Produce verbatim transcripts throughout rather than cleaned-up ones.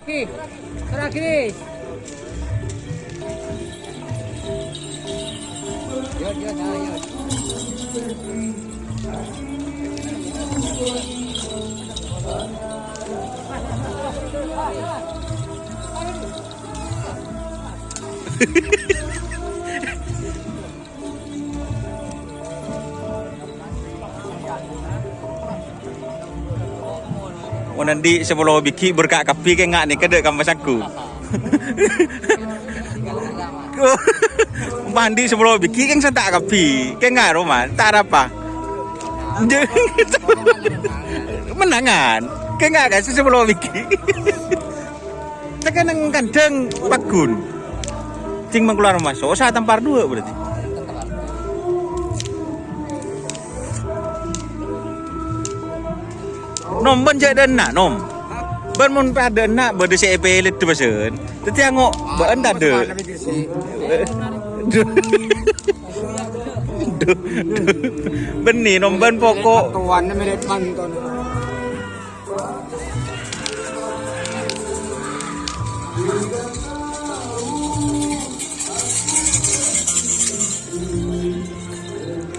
Terakhir. Yuk, yuk, nah, yuk. Mon andi' sapolo bighi' berka' kabbhi kèng nga' nèka dâ' kamma sangghu. Mon andi' sapolo bighi' kèng santa' kabbhi. Kèng nga' roma, ta' arapa. Mennangan. Kèng nga' kasih sapolo bighi'. Tekan nang kandhâng paggun. Cing mangkula roma sosa tampar dua berarti. Nom, bân jhâ' dâ' enna', Nom. Bân mon padâ enna' bâdâ sè èpèlè dâ' pasèn. Dâddhi ango' bâ'ân tadâ'. Bânnè, Nom, bân poko'. Tuan, mèrèt manton.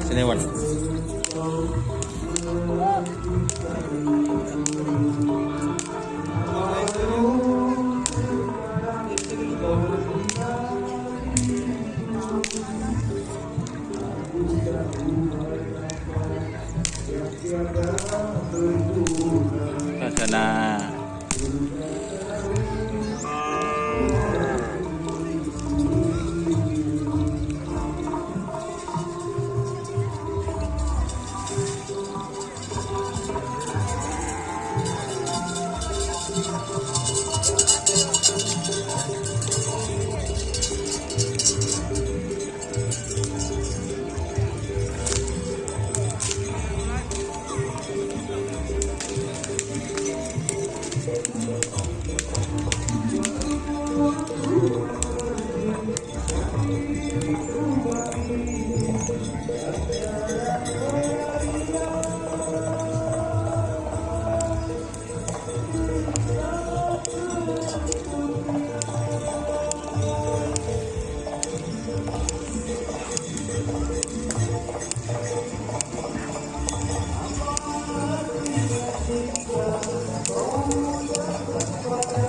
Senewan. Sasana.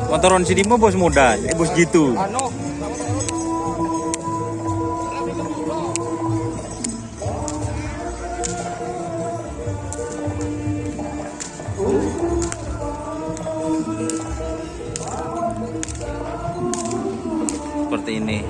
Motoron si Dimo bos modal, eh, bos gitu. Seperti ini.